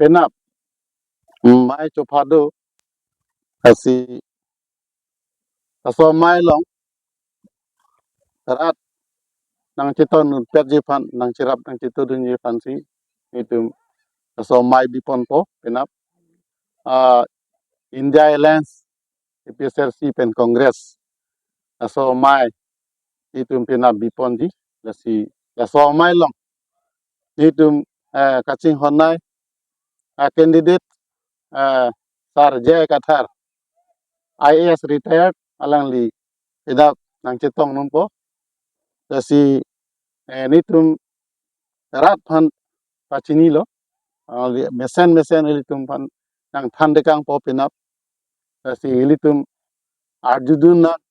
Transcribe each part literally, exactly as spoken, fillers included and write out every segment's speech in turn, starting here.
Penap, mm, mai chopha do, lasi laso amei along rat nangchetongdunpetji aphan, nangcherap nangchetongdunji aphansi nelitum laso amei biponpo. Penap, ah, India Alliance, A P H L C pen Congress, laso amei nelitum penap biponji. Lasi laso amei along nelitum, eh, kachinghon-ai, ah, candidate, eh, Sir J I Kathar, I A S retired, alangli penap nangchetongdunpo. Lasi, eh, nelitum rat aphan pachinilo, ah, li-, mesen mesen ilitum aphan nangthandekangpo penap. Lasi ilitum arjudun nang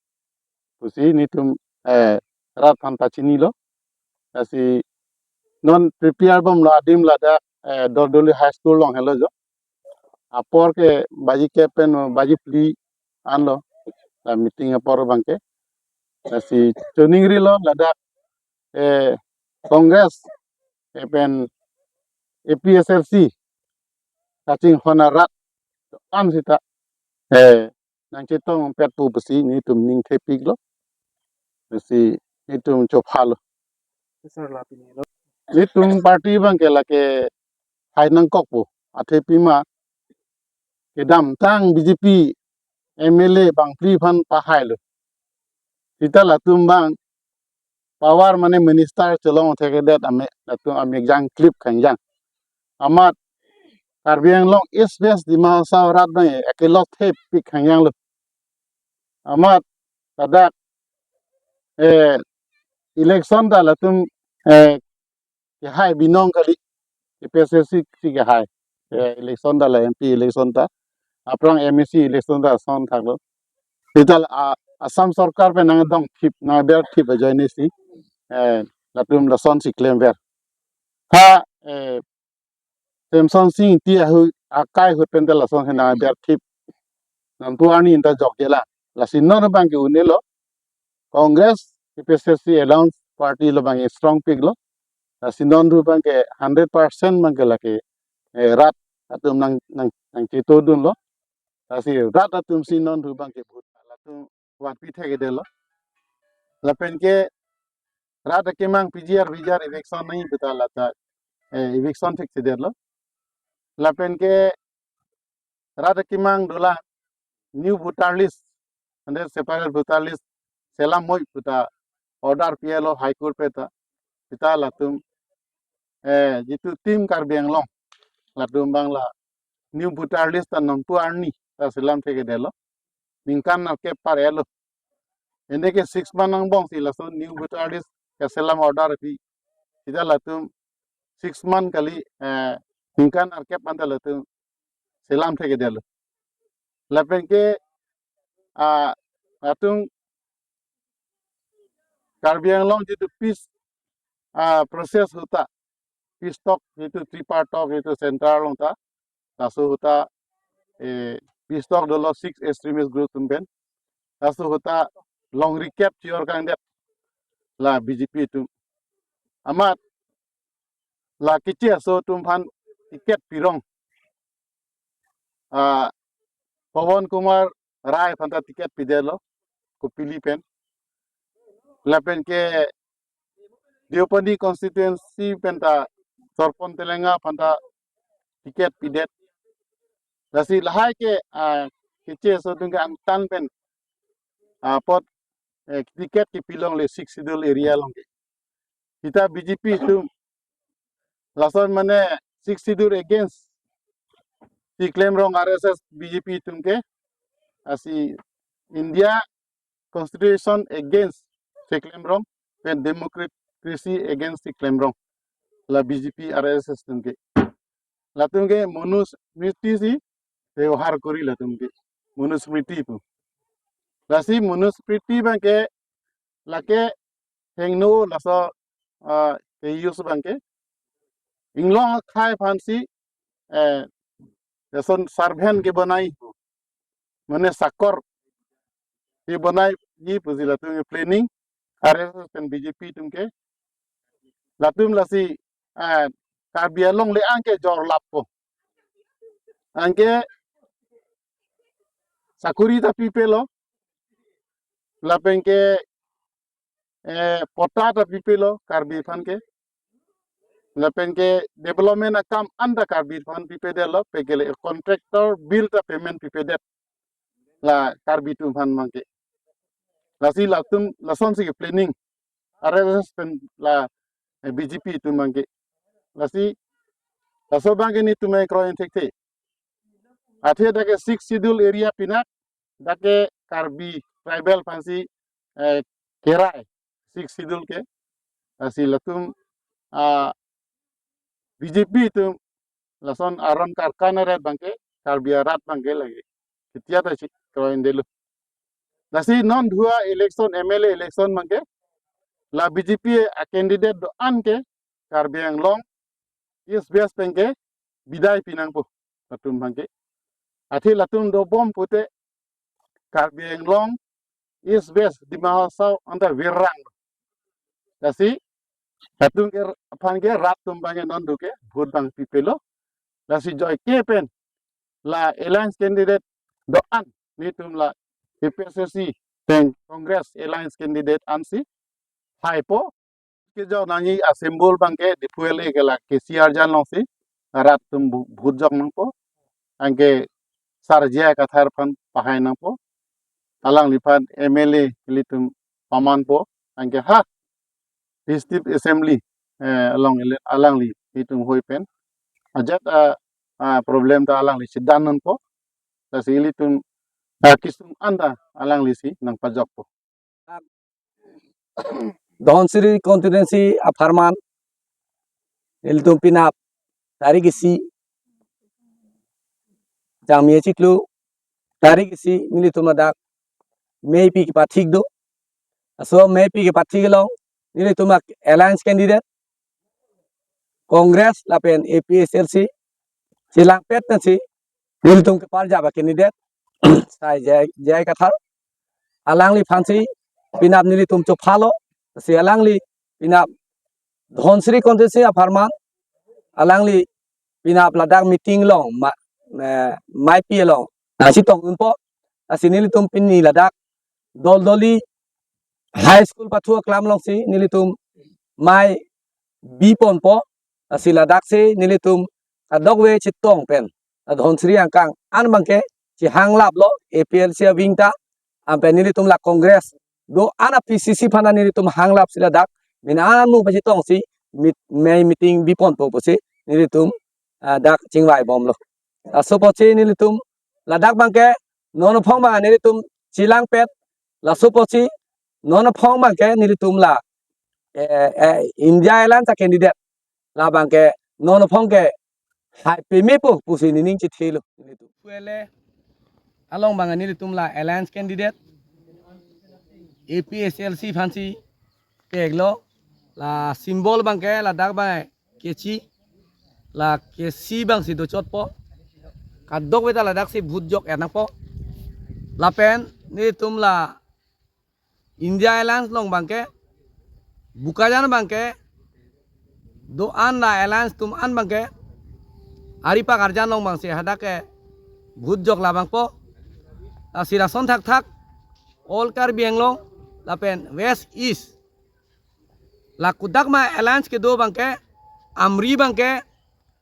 pusi nelitum, eh, rat aphan pachinilo. Lasi non prepare bomlo adim ladak, eh, Dordoli High School along helo jo. Apor ke baji kep pen baji phli anlo, la meeting apor abangke. Lasi choningrilo ladak, eh, Congress, eh, pen A P H L C kachinghon arat an sita, eh, nangchetongpetpo pusi nelitum ning thepiklo. Lasi nelitum chophalo. Sir, la pinilo. Nelitum party abangke lake hai nangkokpo. Athe pima kedamtang B J P M L A bangphli aphan pahailo. Sita latum abang power mane minister chelong thekedet ame, latum amekjang klip khangjang. Amat Karbi Anglong East West Dima Hasao arat abang akelok thepik khangjanglo. Amat ladak, eh, election ta latum, eh, kehai binong kali, A P H L C si kehai. Eh, election ta la M P election ta, aphrang M A C election ta ason thaklo. Sita la, ah, Assam sorkar pen nangdongthip, nangberthip ajoinesi, eh, latum lasonsi klemver. Ha, eh, Semsonsing Ingti ahu akai ahut pen ta lasonsi nangberthip. Nonpu arni ta jokjelang. Lasi non abangke unelo. Congress, A P H L C alliance party lo abangke strong piklo. Lasi non ru abangke hundred percent abangke lake, eh, rat atum nang, nang, nangchetongdunlo. Lasi rat atumsi non ru abangke vote latum vanpi thekthedetlo. Lapen ke rat akemang P G R V G R eviction nangji puta lata, eh, eviction thekthedetlo. Lapen ke rat akemang dolang new voter list, and then separate voter list selam moi puta order pilo High Court pen ta. Sita latum, eh, jitu Team Karbi Anglong, latum abang la new voter list ta nonpu arni ta selam thekthedetlo. Ningkan nerkep par-etlo. Ende ke six month angbongsi laso new voter list keselam order pi. Sita latum six month kali, eh, ningkan nerkep anta latum selam thekthedetlo. Lapen ke, ah, latum Karbi Anglong jitu peace, ah, process ahut ta, peace talk jitu tripartite talk jitu central along ta, laso ahut ta, eh, peace talk dolo six extremist group atum pen. Laso ahut ta longri kep chior kangdet la B J P atum. Amat la keche aso atum aphan ticket pirong. Ah, Pawan Kumar Rai aphan ta ticket pidetlo, Kopili pen. Lapen ke Deopani constituency pen ta Sorpon Telenga aphan ta ticket pidet. Lasi lahai ke, ah, keche aso atum ke angtan pen, ah, apot, eh, ticket kepilongle Sixth Schedule area along ke. Sita B J P atum lason mane Sixth Schedule against si klemrong R S S B J P atum ke, lasi India Constitution against si klemrong, pen democracy against si klemrong, la B J P R S S atum ke. Latum ke Manusmriti si bebohar kori latum ke. Manusmriti pu. Lasi Manusmriti abangke lake hingno laso, ah, ke-use abangke. Inglong akhai aphansi, eh, lason servant ke banai pu. Mane sakor ke banai ji pusi latum ke planning, R S S pen B J P atum ke. Latum lasi, eh, Karbi Anglong le-ang ke jorlappo. Anke sakuri ta pipelo, lapen ke eh, patta ta pipelo Karbi aphan ke, lapen ke development akam an ta Karbi aphan pipedetlo, pekele contractor bill ta payment pipedet la Karbi atum aphan abangke. Lasi latum lasonsi ke planning, R S S pen la eh, B J P atum abangke. Lasi laso abangke netum kroi thekthe. Athe dak ke Sixth Schedule area pinak, dak ke Karbi tribal aphansi eh, kerai Sixth Schedule ke. Lasi latum ah, B J P atum lason aron karkan arat abangke, Karbi arat abangke lake ketia ta chikroidetlo. Lasi non dua election, M L A election abangke, la B J P a candidate do-an ke Karbi Anglong East West pen ke bidai pinangpo latum abangke. Athe latum dobom pute Karbi Anglong East West Dima Hasao anta virang. Lasi latum ke aphan ke rat atum abangke non do ke vote abang pipelo. Lasi joike pen la alliance candidate do-an, netum la A P H L C pen Congress alliance candidate ansi haipo. Kejok nangji a symbol abangke Diphu L A ke la K C arjan longsi rat atum bu-, vote jok nangpo. Anke Sar J I Kathar aphan pahai nangpo. Alangliphan M L A ilitum pamanpo. Anke ha District Assembly eh, along ili-, alangli itum hoi pen ajat a, a problem ta alangli si dan nangpo. Lasi ilitum a kesung anta alanglisi nangpajokpo. Dhansiri constituency apharman nelitum penap tarik isi Jangmi achiklo tarik isi nelitum ladak meipi kepathik do. Laso meipi kepathik along nelitum along alliance candidate Congress lapen A P H L C chelangpet nangsi nelitum keparjap a candidate Sar J I, J I Kathar. Alangliphansi penap nelitum chophalo. Si alangli penap Dhansiri constituency apharman alangli penap ladak meeting along ma, eh, meipi along nangchetong unpo. Lasi nelitum pini ladak Doldoli High School pathu aklam alongsi nelitum mei biponpo. Lasi ladaksi nelitum kadokave chetong pen la Dhansiri angkang an abangke chehanglaplo A P H L C a wing ta. Anpen nelitum la Congress do-an a P C C aphan nelitum hanglapsi ladak mena anu pachetongsi meet-, mei meeting biponpo pusi nelitum, ah, dak chingvaibomlo. Laso apotsi nelitum ladak abangke non aphong abang nelitum chelangpet. Laso apotsi non aphong abangke nelitum la, eh, eh, India Alliance a candidate labangke non aphong ke hai pemepo pusi nening chethelo. Diphu L A along abang nelitum la alliance candidate A P H L C aphansi peklo. La symbol abangke ladak abang kechi, la kechi abangsi dochotpo. Kadokave ta ladaksi vote jok-et nangpo. Lapen nelitum la India Alliance along abangke, Bokajan abangke, do-an la alliance atum an abangke, aripak arjan along abangsi hadak ke vote jok labangpo. Lasi lason thakthak all Karbi Anglong lapen West East la kodak ma alliance kedo abangke, Amri abangke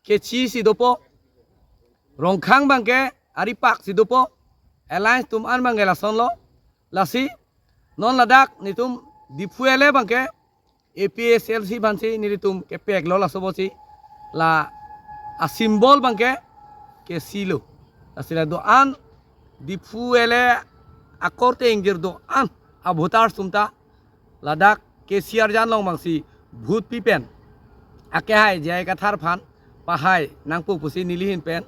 kechisi dopo, Rongkhang abangke aripaksi dopo, alliance atum an abangke lasonlo. Lasi non ladak nelitum Diphu L A abangke A P H L C aphansi nelitum kepeklo. Laso apotsi la a symbol abangke kechilo. Lasi la do-an Diphu L A akorte ingjir do-an a voters atum ta ladak K C arjan along abangsi vote pipen akehai J I Kathar aphan pahai nangpo pusi neli ahin pen,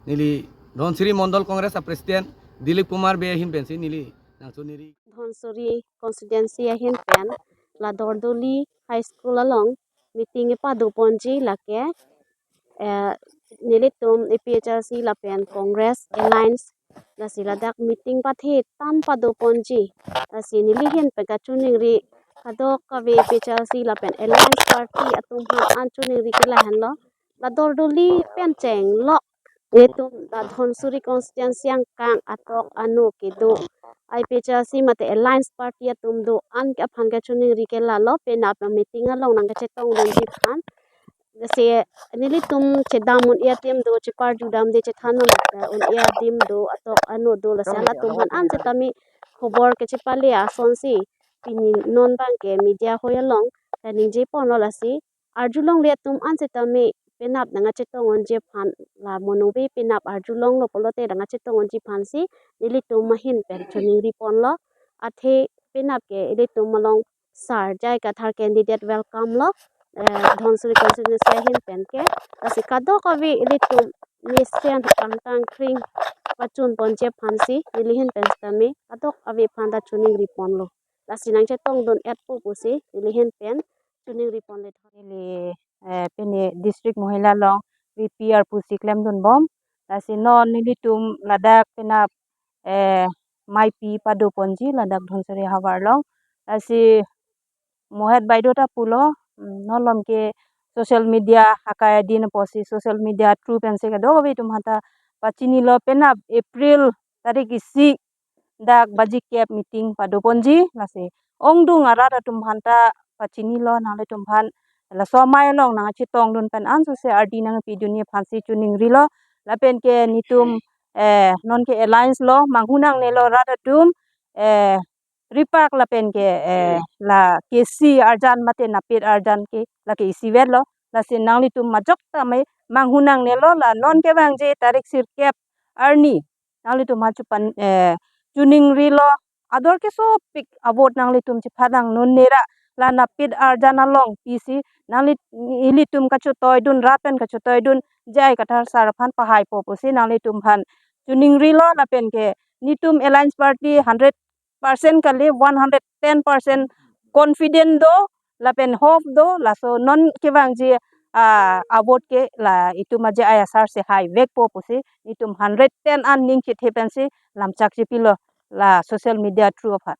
neli Dhansiri Mondol Congress a President Dilip Kumar Bey ahin pensi neli nangchoningri. Dhansiri constituency ahin pen la Doldoli High School along meeting kepadoponji lake, eh, nelitum A P H L C lapen Congress Alliance, lasi ladak meeting pathe tam padoponji. Lasi neli ahin pen kachoningri kadokave A P H L C lapen Alliance Party atum aphan an choningri ke lahenlo. La Doldoli pen chenglok Itum ta Dhansiri constituency angkang atok anu kedo I P H L C mate alliance party atum do-an ke aphan kachiningri ke lalo, penap meeting along nangkachetongdunji aphan. Lasi nelitum chedam un-e adim do, cheparju damde chethan un, eh, un-e adim do, atok anu do, lasi halatum aphan an setame khobor kachepale asonsi pini non abangke media hoi along kaningje ponlo. Lasi arjulongle atum an setame penap nangkachetong unji aphan, la mo nungve penap arjulonglo pulote nangkachetong unji aphansi nelitum ahin pen chiningri ponlo. Athe penap ke ilitum along Sar J I Kathar candidate welcome lo, eh, Dhansiri constituency ahin pen ke. Lasi kadokave ilitum mesen pangtang kring pachun ponji aphansi neli ahin pen setame kadokave aphan ta chiningri ponlo. Lasi nangchetongdun-etpo pusi neli ahin pen chiningri ponle. Neli, eh, pini District Mohila along V P arpu si klemdunbom. Lasi non nelitum ladak penap, eh, maipi padoponji ladak Dhansiri havar along. Lasi mohet baideo ta pulo, mm, non malom ke social media akai adin apotsi social media through pensi kadokave atum aphanta pachinilo, penap April tarik isi dak baji kep meeting padoponji. Lasi ongdung arat atum aphanta pachinilo, nanglitum aphan laso amei along nangchetongdun pen ansose ardi nangpidunji aphansi chiningrilo. Lapen ke netum, eh, non ke alliance lo, manghu nangnelo rat atum, eh, ripak lapen ke, eh, la kesi arjan mate napit arjan ke lake isivet lo. Lasi nanglitum majok tame manghu nangnelo, la non kevangji tarik sirkep arni nanglitum aphan chupan, eh, chiningrilo, ador kesopik avote nanglitum chepha nangnunera, la napit arjan along pisi nangli, ilitum kachetoidun, rat pen kachetoidun J I Kathar sar aphan pahaipo pusi nanglitum aphan chiningrilo. Lapen ke netum alliance party hundred percent kali, one hundred ten percent confident do, lapen hope do, laso non kevangji, ah, avote ke la itum aja ayasar si haivekpo pusi netum hundred ten an ning chethe pensi lamchak chepilo la social media through aphan.